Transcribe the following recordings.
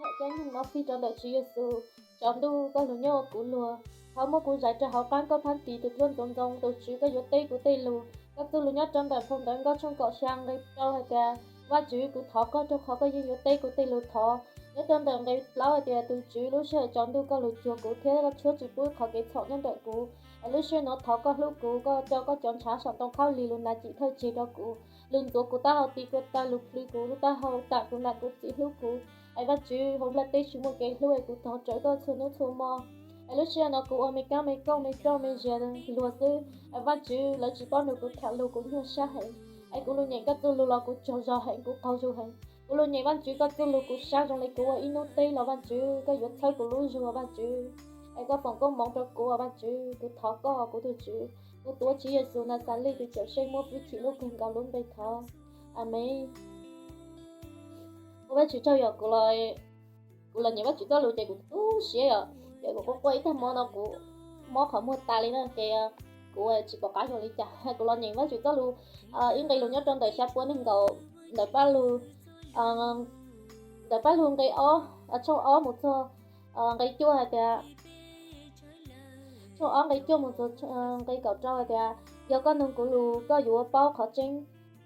Caij nyoog no fij rau ntawm Tswv Yexus, tsaus ntuj koj lug nyob ua kuv luag. Thov muab kuv zais rau hauv qaab koj phab tis tus dluab ntxoov ntxoo, tus Tswv koj yuav teb kuv tej lug. Koj txuj lug nyob rau ntawm phau Ntawv Nkauj tshooj kaum xya nqe rau hais tias, Vajtswv, kuv thov koj rau qhov koj yeej yuav teb kuv tej lug thov. Nyob rau ntawm nqe plaub hais tias, tus Tswv, lub sij hawm tsaus ntuj koj lug cuag kuv thiab koj tshuab tsis pub qhov kev txhaum nyob ntawm kuv. Es lub sij hawm no thov koj hlub kuv, koj coj koj cov ntshav saum ntoo khaub lig lug nas cim thawj tseg rau kuv, lug ntxuav kuv taub hau tiv kuv taw, lug plhws kuv lub taub hau tam kuv nam kuv txiv hlub kuv. Es Vajtswv, hauv nplaj teb tsis muaj kev hlub es kuv tog rawv koj txhua hnub txhua hmo. Es lub sij hawm no kuv ua me kaab me koob me roj me zias luag xwb. Es Vajtswv, lawv tsis paub nrug kuv tham lug, kuv nyuaj sab heev. Es kuv lug nyeem koj txuj lug los kuv tsaug zog heev, kuv qaug zug heev. Kuv lug nyeem Vajtswv koj txuj lug, kuv sab zoo li kuv ua ib hnub teb los Vajtswv, koj yuav txhawb kuv lub zug Vajtswv. Es koj foom koob hmoov rau kuv Vajtswv, kuv thov koj kuv tug Tswv. Kuv tuav Tswv Yexus Naxales tus Cawmseej muaj hwj chim lub kawg nkaus lub npe thov. Amees. Ua Vajtswv tsaug yog kuv los, kuv los nyeem Vajtswv txuj lug ces kuv tu siab yom, ces kuv quaj quaj ib tag hmo no kuv mob qhov muag tas li na ces kuv tsis pom qab zoo li cas. Kuv los nyeem Vajtswv txuj lug ib nqe lug nyob rau ntawm xya puab nees nkaum, ntawm Paj Lug, ntawm Paj Lug nqe ob, tshooj ob mus txog nqe cuaj hais tias, tshooj ob nqe cuaj mus txog nqe kaum rau hais tias, yog koj noog kuv lus koj yuav paub qhov tseeb,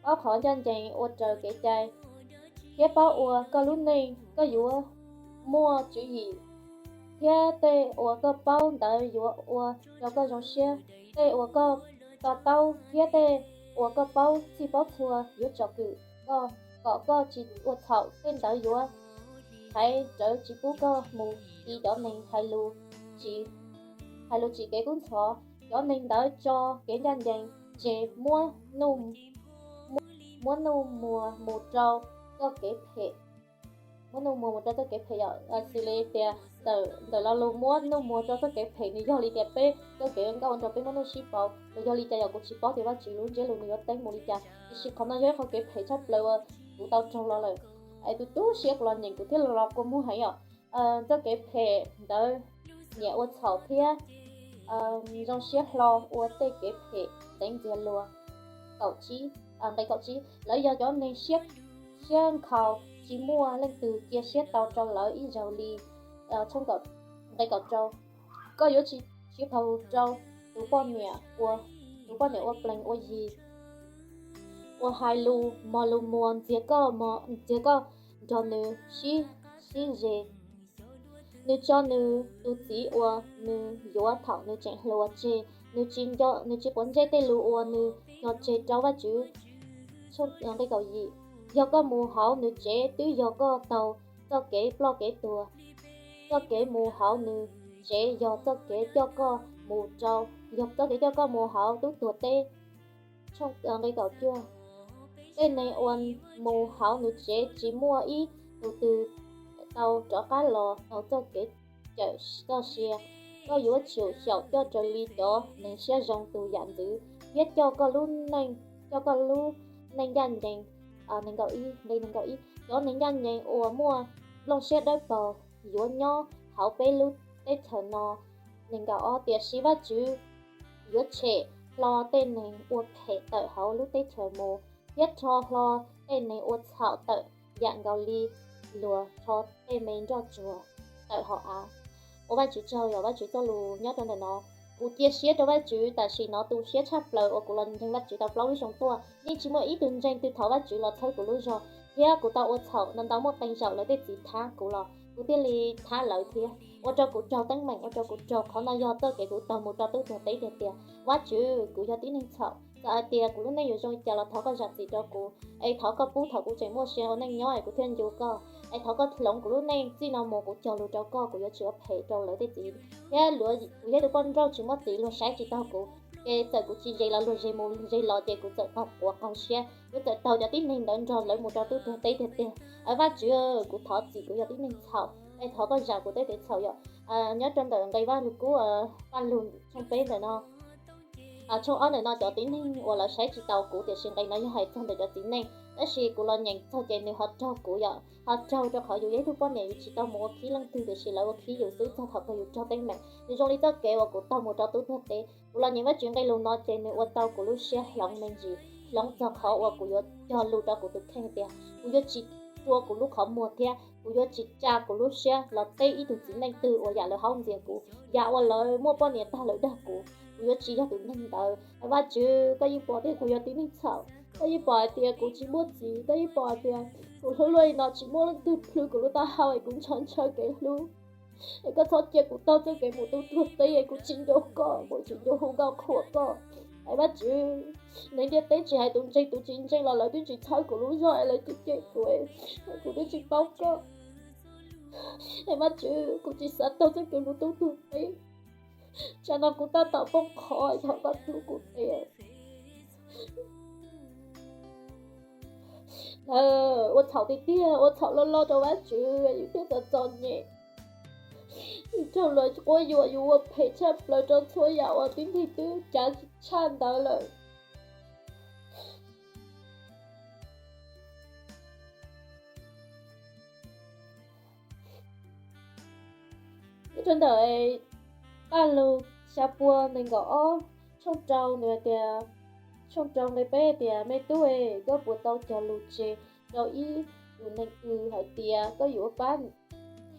paub qhov ncaj ncees ua raws kev cai, thiab paub ua koj lub neej koj yuav muaj tswv yim, thiab tej uas koj paub ntawd yuav ua rau koj zoo siab. Tej uas koj to taub thiab tej uas koj paub txhij paub txhua yuav tsom kwm koj kom koj tsis ua txhaum, tej ntawd yuav thaiv rawv tsis pub koj mus ti cov neeg hais lus tsis, hais lus tsim kev kub ntxhov. Cov neeg ntawd tso kev ncaj ncees, ces muab nuj muag mus rau txoj kev phem, muab nuj muag mus rau txoj kev phem yom. Xws li tias ntawm lo lus muab nuj muag rau txoj kev phem nws yog li tias peb txoj kev nkauj ua rau peb muaj nuj sib pauv, nws yog li cas yog kuv tsis paub tias Vajtswv lub ntsiab lus nws yuav teeb mus li cas, tiam sis qhov no yog ib qhov kev phem tshaj plaws uas kuv tau raug los lawm. Es tu tu siab kuv los nyeem kuv thiaj los kua muag heev yom. Txoj kev phem ntawd nyiam ua txhaum thiab zoo siab hlo ua tej kev phem teev ntxias luag. Kaum tsib, nqe kaum tsib, lawv yog cov neeg siab nkhaus, tsis muaj leej twg cia siab tau rau lawv ib zaug li. Nqe kaum rau, koj yuav tsis qaug rau tus poj niam ua, tus poj niam ua plees ua yi, uas hais lus mos lus muag ntxias koj, ntxias koj nrog nws sib, sib ze. Nws tso nws tus txiv uas nws yuav thaum nws tseem hluas tseg, nws tsis nco, nws tsis quav ntsej tej lus uas nws cog tseg rau Vajtswv. Nqe kaum yim, yog koj mus hauv nws tsev twb yog koj taug txoj kev ploj kev tuag. Txoj kev mus hauv nws tsev yog txoj kev coj koj mus rau, yog txoj kev coj koj mus hauv tub tuag teb. Nqe kaum cuaj, tej neeg uas mus hauv nws tsev tsis muaj ib tug twg tau rov qab los taug txoj kev cawm koj sia. Koj yuav tsum xyaum coj raws li cov neeg siab zoo tus yam ntxwv, thiab coj koj lub neej, coj koj lub neej ncaj ncees. Nqe nees nkaum ib, cov neeg ncaj ncees uas muaj nplooj siab dawb paug yuav nyob hauv peb lub teb chaws no. Nees nkaum ob, tiam sis Vajtswv yuav tshem hlo tej neeg ua phem tawm hauv lub teb chaws mus, thiab rho hlo tej neeg ua txhaum tawm yam nkaus li luag rho tej me nroj tsuag tawm hauv av. Ua Vajtswv tsaug yog Vajtswv txoj lus nyob rau ntawm no. Kuv cia siab rau Vajtswv, tam sim no tu siab tshaj plaws uas kuv los ntseeg Vajtswv tau plaub lub xyoo tuaj, yeej tsis muaj ib tug ntseeg twg thov Vajtswv los txhawb kuv lub zog, thiab kuv tau ua txhaum no ntau, muaj qee zaum lawv tej txiv thab kuv los kuv thiaj li thab lawv thiab, ua rau kuv raug teeb meem, ua rau kuv raug. Qhov no yog txoj kev kuv taug mus rau tub tuag teb tiag tiag. Vajtswv, kuv yog tib neeg txhaum, txawm hais tias kuv lub neej yuav zoo li cas los thov koj zam txim rau kuv, es thov koj pub thaum kuv tseem muaj sia ua neej nyob es kuv thiaj ncu koj, es thov koj hloov kuv lub neej txij no mus, kuv cog lus rau koj, kuv yuav tsis ua phem rau lawv tej txiv, thiab luag, kuv yog ib tug poj nrauj tsis muaj txiv, luag saib tsis taug kuv, ces txawm kuv tsis zes los luag zes mus zes los ces kuv txawm qaug quav qaug siab, kuv txawm taug cov tib neeg ntawd nrog lawv mus rau tub tuag teb tiag tiag. Vajtswv, kuv thov txim, kuv yog tib neeg txhaum, es thov koj zam kuv tej kev txhaum yom. Nyob rau ntawm nqe Vaj Lug Kub, Vaj Lug tshooj peb ntawm no, tshooj ob ntawm no cov tib neeg uas lawv saib tsis taus kuv, tiam sis nqe no yog hais txog ntawm cov txiv neej, tab sis kuv los nyeem txog ces nws ho raug kuv yom, ho raug rau qhov yus yog ib tug poj niam yus tsis tau mus ua khib leej twg, tiam sis lawv ua khib yus xwb txog thaum kawg yus raug teeb meem. Nws zoo li txoj kev uas kuv taug mus rau tub tuag teb. Kuv los nyeem Vajtswv nqe lus no ces nws ua tau kuv lub siab hloov me ntsis, hloov txog qhov uas kuv yuav cog lus rau kuv tus kheej tias kuv yuav tsis rua kuv lub qhov muag thiab kuv yuav tsis tsa kuv lub siab los teb ib tug txiv neej twg uas yam lawv haub ntxias kuv, yam uas lawv muaj poj niam tag lawm dag kuv. Kuv yuav tsis yog tus neeg ntawd. Vajtswv, koj yeej pom tias kuv yog tib neeg txhaum, koj yeej pom hais tias kuv tsis muaj txiv, koj yeej pom hais tias kuv hlub luaj li no tsis muaj leej twg plhws kuv lub taub hau es kuv ntshaw ntshaw kev hlub. Es koj txhob cia kuv taug txoj kev mus tu tuag teb es kuv tsis nco koj, kuv tsis nco hu nkauj qhuas koj. Es Vajtswv, neeg ntiaj teb tsis hais tus ntseeg tus tsis ntseeg los lawv twb tsis txhawb kuv lub zog es lawv cem cem kuv, kuv twb tsis paub koj. Es Vajtswv, kuv tsis xav taug txoj kev mus tu tuag teb. Tsam no kuv tab tom poob qho, thov koj hlub kuv tiag. Lawv ua txhaum tiag tiag, ua txhaum loj loj rau Vajtswv, yus thiaj txom txom nyem. Yus raug luag quab yuam, yus ua phem tshaj plaws rau txhua yam uas tib neeg twb cav tshaj ntawd lawm. Nyob rau ntawm Paj Lug xya pua nees nkaum ob, tshooj rau nws hais tias, tshooj rau nqe peb tias, me tub es, koj puas tau cog lus tseg rau ib tus neeg twg hais tias koj yuav pab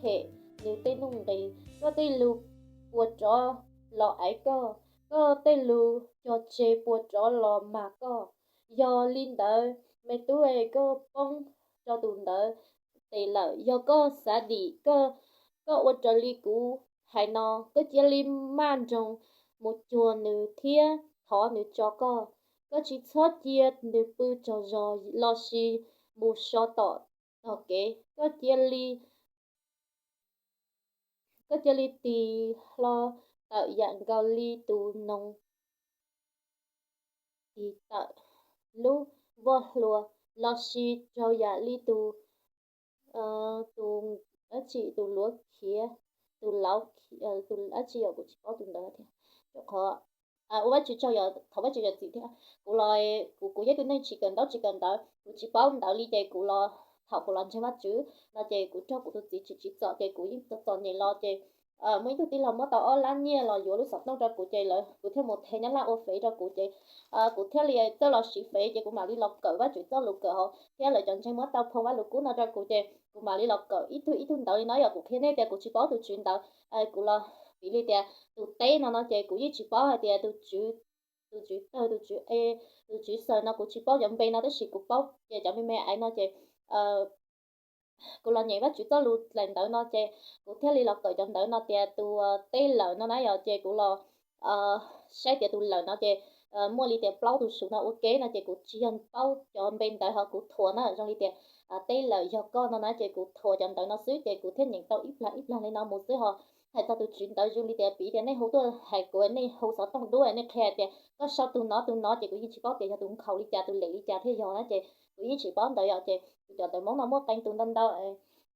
them nws tej nuj nqis? Koj tej lus puas rov los aiv koj? Koj tej lus cog tseg puas rov los mag koj? Yog li ntawd me tub es, koj poob rau tus ntawd tes lawm. Yog koj xav dim, koj ua raws li kuv hais no, koj cia li maj nroos mus cuag nws thiab thov nws tso koj. Koj tsis txhob cia nws pw tsaug zog lossis mus so tom tog kev. Koj cia li, koj cia li tig hlo tawm yam nkaus li tus noog tig tawm lub voj hlua, lossis raug yam li tus, tus, dab tsi, tus luav khiav, tus lauv, tus dab tsi yom, kuv tsis paub tus ntawd thiab. Rau qhov ua Vajtswv tsaug, yog thov Vajtswv zam txim thiab. Kuv los, kuv, kuv yog ib tug neeg tsis kawm ntaub tsis kawm ntawv, kuv tsis paub ntawv li ces kuv los, thaum kuv los ntseeg Vajtswv no ces kuv raug kuv tus txiv tsim tsim txom ces kuv yeej txom txom nyem los ces muaj ib tug tij laug muab tau ob lab nyiaj los yuav lub xov tooj rau kuv ces lawv, kuv thiaj mus them Nyab Laj ua fev rau kuv ces kuv thiaj li txawj los siv fev ces kuv mam li los kawm Vajtswv txoj lus kawm hauv thiab lawv cov ntseeg muab tau phoo Vajluskub no rau kuv ces kuv mam li los kawm ib tug ib tug ntawv li no. Yog kuv qhia nej tias kuv tsis paub tus tswv ntawv, kuv los piv li tias tus teb no no ces kuv yeej tsis paub hais tias tus tswv, tus tswv tawg, tus tswv e, tus tswv xaws no kuv tsis paub cov npe no tab sis kuv paub ces cov me me aiv no ces kuv los nyeem Vajtswv txoj lus daim ntawv no ces kuv thiaj li los kawm cov ntawv no tias tus teb lawm no na yom, ces kuv los saib tias tus lawm no ces muaj li tias plaub tus su no ua ke no ces kuv tsis yog paub cov npe ntawv ho kuv thuam na, zoo li tias teb lawm yog koj no na ces kuv thuam cov ntawv no xwb ces kuv thiaj nyeem tau ib plag ib plag li no mus xwb ho. Hais txog tus tswv ntawv zoo li tias piv tias nej hu tuaj hais kuv, nej hu xov tooj dua nej qhia hais tias koj sau tus no tus no ces kuv yeej tsis paub tias yog tus nkhaus li cas tus lem li cas thiaj yog na ces kuv yeej tsis paub ntawd yom ces kuv cov ntawv Hmoob no muaj qee tus ntau ntau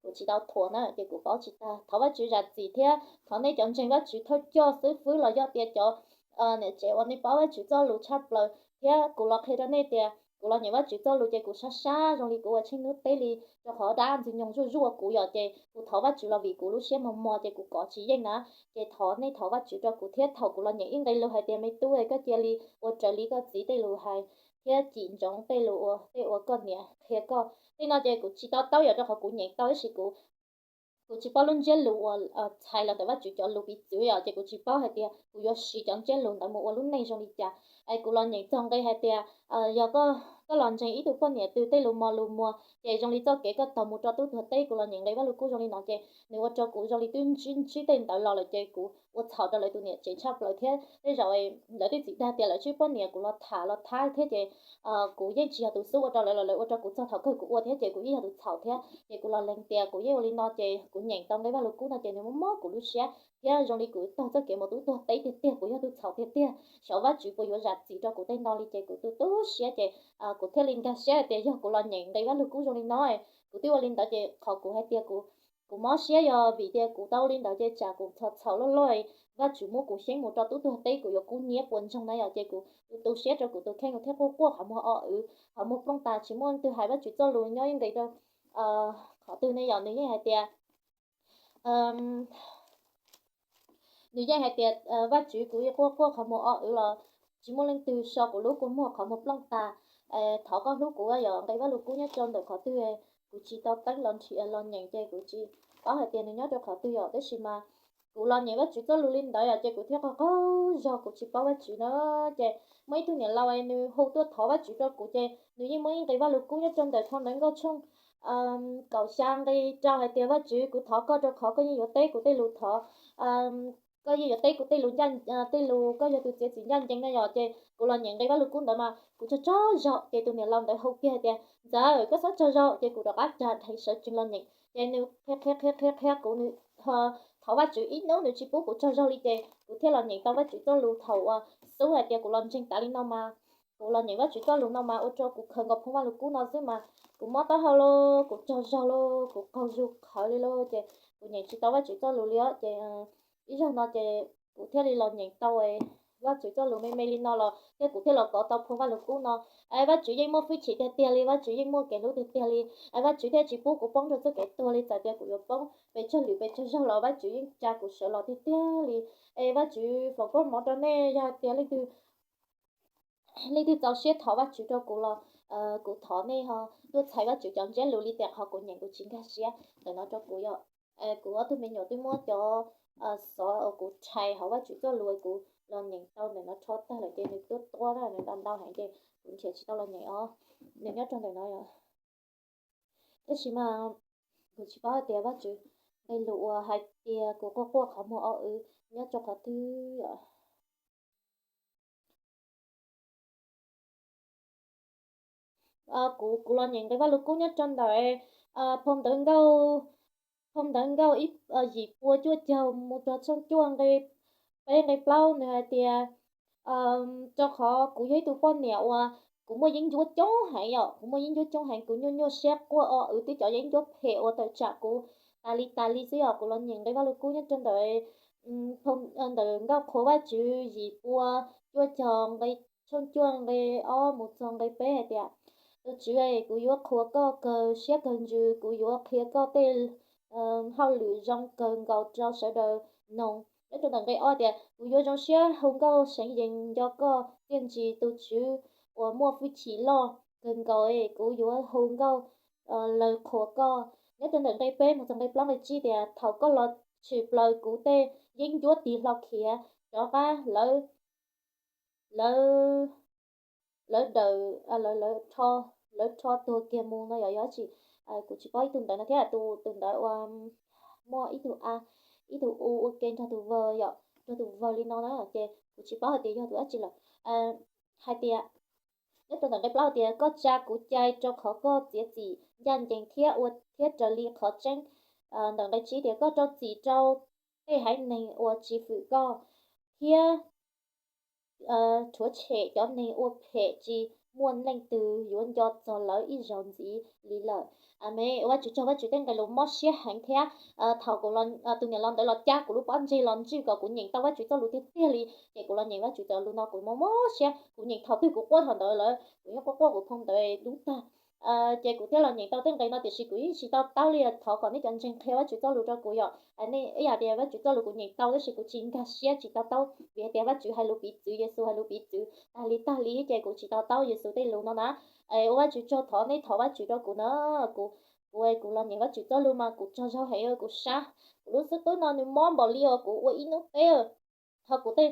kuv tsis tau thuam na ces kuv paub tsis tag. Thov Vajtswv zam txim thiab thov nej cov ntseeg Vajtswv thawj coj xib fwb los yog tias cov niam tsev uas nej paub Vajtswv txoj lus tshaj plaws thiab kuv los qhia rau nej tias kuv los nyeem Vajtswv txoj lus ces kuv sab sab zoo li kuv ua tsheej hnub teb li, rau qhov dab ntxwg nyoog zuaj zuaj kuv yom ces kuv thov Vajtswv los vim kuv lub siab mos mos ces kuv kov tsis yeej na. Ces thov nej thov Vajtswv rau kuv thiab thaum kuv los nyeem ib nqe lus hais tias me tub, koj cia li ua raws li koj txiv tej lus hais thiab cim ntsoov tej lus uas tej uas koj niam qhia koj tej no ces kuv tsis to taub yom rau qhov kuv nyeem tau tab sis kuv kuv tsis paub lub ntsiab lus uas txhais los ntawm Vajtswv cov lus piv txwv yom ces kuv tsis paub hais tias kuv yuav siv cov ntsiab lus ntawd mus ua lub neej zoo li cas. Es kuv los nyeem txog nqe hais tias yog koj los ntseeg ib tug poj niam twg tej lus mos lus muag ces zoo li txoj kev koj taug mus rau tub tuag teb. Kuv los nyeem nqe Vajluskub zoo li no ces nws ua rau kuv zoo li twb ntsib ntsib tej ntawd los lawm ces kuv ua txhaum rau lawv tus niam tsev tshaj plaws thiab tej zaum lawv tej txiv dag tias lawv tswj poj niam kuv los tham los thab thiab ces kuv yeej tsis yog tus xub ua rau lawv los lawv ua rau kuv txog thaum kawg kuv ua thiab ces kuv yeej yog tus txhaum thiab ces kuv los lees tias kuv yeej ua li no ces kuv nyeem tau nqe Vajluskub no ces nws mob mob kuv lub siab thiab zoo li kuv taug txoj kev mus tub tuag teb tiag tiag, kuv yog tus txhaum tiag tiag, xyov Vajtswv puas yuav zam txim rau kuv tej no li ces kuv tu tu siab ces kuv thiaj li nkag siab hais tias yog kuv los nyeem nqe Vajluskub zoo li no kuv twb ua li ntawd ces qhov kuv hais tias kuv kuv mob siab yog vim tias kuv tau ua li ntawd ces tsam kuv txhaum txhaum loj loj Vajtswv muab kuv xyeeb mus rau tub tuag teb kuv yuav kub nyiab puas ntsoog na yom ces kuv tu tu siab rau kuv tus kheej kuv thiaj quaj quaj qhov muag o wv qhov muag plooj tas tsis muaj leej twg hais Vajtswv txoj lus nyob ib nqe rau qhov twg ne yom nws yeej hais tias nws yeej hais tias Vajtswv kuv yeej quaj quaj qhov muag o wv los tsis muaj leej twg so kuv lub kua muag qhov muag plooj tas thov koj hlub kuv yom nqe Vajluskub nyob rau ntawm qhov twg kuv tsis tau teeb los nrhiav los nyeem ces kuv tsis paub hais tias nws nyob rau qhov twg yom, tab sis mas kuv los nyeem Vajtswv txoj lus li ntawd yom, ces kuv thiaj qaug qaug zog, kuv tsis paub Vajtswv na. Ces muaj ib tug niam laus nws hu tuaj thov Vajtswv rau kuv, ces nws yeej muaj ib nqe Vajluskub nyob rau ntawm phau Ntawv Nkauj tshooj kaum xya nqe rau hais tias, Vajtswv, kuv thov koj rau qhov koj yeej yuav teb kuv tej lus thov, koj yeej yuav teb kuv tej lus ncaj, tej lus, koj yog tus txiav txim ncaj ncees na yom. Ces kuv los nyeem nqe Vajluskub ntawd mas kuv tsaug tsaug zog, ces tus niam laus ntawd hu kiag hais tias, Ntxawm, koj txhob tsaug zog. Ces kuv rov qab cia li sawv tsees los nyeem, ces nws qhia qhia qhia qhia qhia kuv, nws thov Vajtswv ib hnub nws tsis pub kuv tsaug zog li, ces kuv thiaj los nyeem tau Vajtswv txoj lus thaum uas xub hais tias kuv los ntseeg tas li no mas, kuv los nyeem Vajtswv txoj lus no mas ua rau kuv khaws nkaus phau Vajluskub no xwb mas kuv mob taub hau lauj, kuv tsaug zog lauj, kuv qaug zog qhawv li lauj, ces kuv nyeem tsis tau Vajtswv txoj lus li os. Ces ib zaug no ces kuv thiaj li los nyeem tau Vajtswv txoj lus me me li no los thiab kuv thiaj los kov tau phau Vajluskub no. Es Vajtswv yeej muaj hwj chim tiag tiag li, Vajtswv yeej muaj kev hlub tiag tiag li. Es Vajtswv thiaj tsis pub kuv poob rau txoj kev tuag li, txawm tias kuv yuav poob pes tsawg lwm pes tsawg zaug los Vajtswv yeej tsa kuv sawv los tiag tiag li. Es Vajtswv foom koob hmoov rau nej, yog tias leej twg leej twg txaus siab thov Vajtswv rau kuv los kuv thov nej ho tuaj txhais Vajtswv cov ntsiab lus li tias qhov kuv nyeem kuv tsis nkag siab ntawm no rau kuv yom. Kuv ob tug me nyuam twb muab cov xov uas kuv rhais hauv Vajtswv txoj lus kuv los nyeem tau ntawm no rho tag lawm ces nws tuab tuab na, nws ntau ntau heev ces kuv nrhiav tsis tau los nyeem os. Nws nyob rau ntawm no yom. Tab sis mas kuv tsis paub hais tias Vajtswv nqe lus uas hais tias kuv quaj quaj qhov muag ob wb nyob rau qhov twg. Kuv, kuv los nyeem nqe Vajluskub nyob rau ntawm phau Ntawv Nkauj, phau Ntawv Nkauj ib, yim pua cuaj caug mus rau tshooj cuaj nqe peb nqe plaub, nws hais tias, rau qhov kuv yog ib tug poj niam uas kuv muaj yeeb ncuab coob heev yom, kuv muaj yeeb ncuab coob heev, kuv nyuaj nyuaj siab quaj os, wb twb cov yeeb ncuab phem uas tawm tsam kuv tas li tas li xwb yom. Kuv los nyeem nqe Vajluskub nyob rau ntawm, ntawm Nkauj Qhuas Vajtswv yim pua cuaj caug nqe, tshooj cuaj nqe ob mus txog nqe peb hais tias, Tus Tswv, kuv yuav qhuas koj kawg siab kawg ntsws, kuv yuav qhia koj tej hauj lwm zoo kawg nkaus rau sawv daws mloog. Nyob rau ntawm nqe ob tias, Kuv yuav zoo siab hu nkauj seev yees nco koj txiaj ntsig, tus Tswv uas muaj hwj chim loj kawg nkaus, kuv yuav hu nkauj laws qhuas koj. Nyob rau ntawm nqe peb mus txog nqe plaub nqe tsib tias, Thaum koj los tshwm plaws kuv tej yeeb ncuab tig hlo khiav rov qab, lawv, lawv, lawv daws, lawv, lawv rho, lawv rho tuag kiag mus no yom, yog tsis, kuv tsis paub ib tug ntawv no thiab, tus, tus ntawv uas muaj ib tug a, ib tug u ua ke nrog tus vawg yom, nrog tus vawg li no na, ces kuv tsis paub hais tias yog tus dab tsi lawm. Hais tias, nyob rau ntawm nqe plaub hais tias, Koj tsa kuv cai rau qhov koj txiav txim ncaj ncees thiab ua thiab raws li qhov tseeb. Ntawm nqe tsib tias, Koj rau txim rau tej haiv neeg uas tsis hwm koj, thiab rhuav tshem cov neeg ua phem, tsis muaj leej twg yuav nco txog lawv ib zaug ntxiv li lawm. Amees. Ua Vajtswv tsaug, Vajtswv tej nqe lus mob siab heev thiab thaum kuv, tus niam laus ntawd los cab kuv lub pob ntseg los ntswj kom kuv nyeem tau Vajtswv txoj lus tiag tiag li, ces kuv los nyeem Vajtswv txoj lus no kuv mob mob siab, kuv nyeem thaum twg kuv quaj thaum ntawd lawm, kuv yeej quaj quaj kuv phau ntawd dub tag. Ces kuv thiaj los nyeem tau tej nqe no, tiam sis kuv yeej tsis to taub li. Thov kom nej cov ntseeg qhia Vajtswv txoj lus rau kuv yom. Nej ib yam tias Vajtswv txoj lus kuv nyeem tau tab sis kuv tsis nkag siab, tsis to taub, vim hais tias Vajtswv hais lus piv txwv, Yexus hais lus piv txwv tas li tas li, ces kuv tsis to taub Yexus tej lus no na. Ua Vajtswv tsaug, thov nej thov Vajtswv rau kuv na. Kuv, kuv, kuv los nyeem Vajtswv txoj lus mas kuv tsaug zog heev, kuv sab, kuv lub xub qwb no nws mob npaum li uas kuv ua ib hnub teb. Ho kuv tej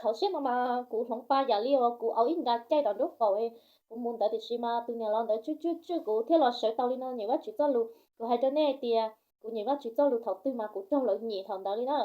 hauv siab no mas kuv hloov pa yam li uas kuv au ib nra caij tom nraub qaum. Kuv mus ntawd tiam sis mas tus niam laus ntawd tswj tswj tswj kuv thiaj los sawv tau li no nyeem Vajtswv txoj lus. Kuv hais rau nej hais tias kuv nyeem Vajtswv txoj lus thaum twg mas kuv raug lawv nyiam thaum ntawd li na.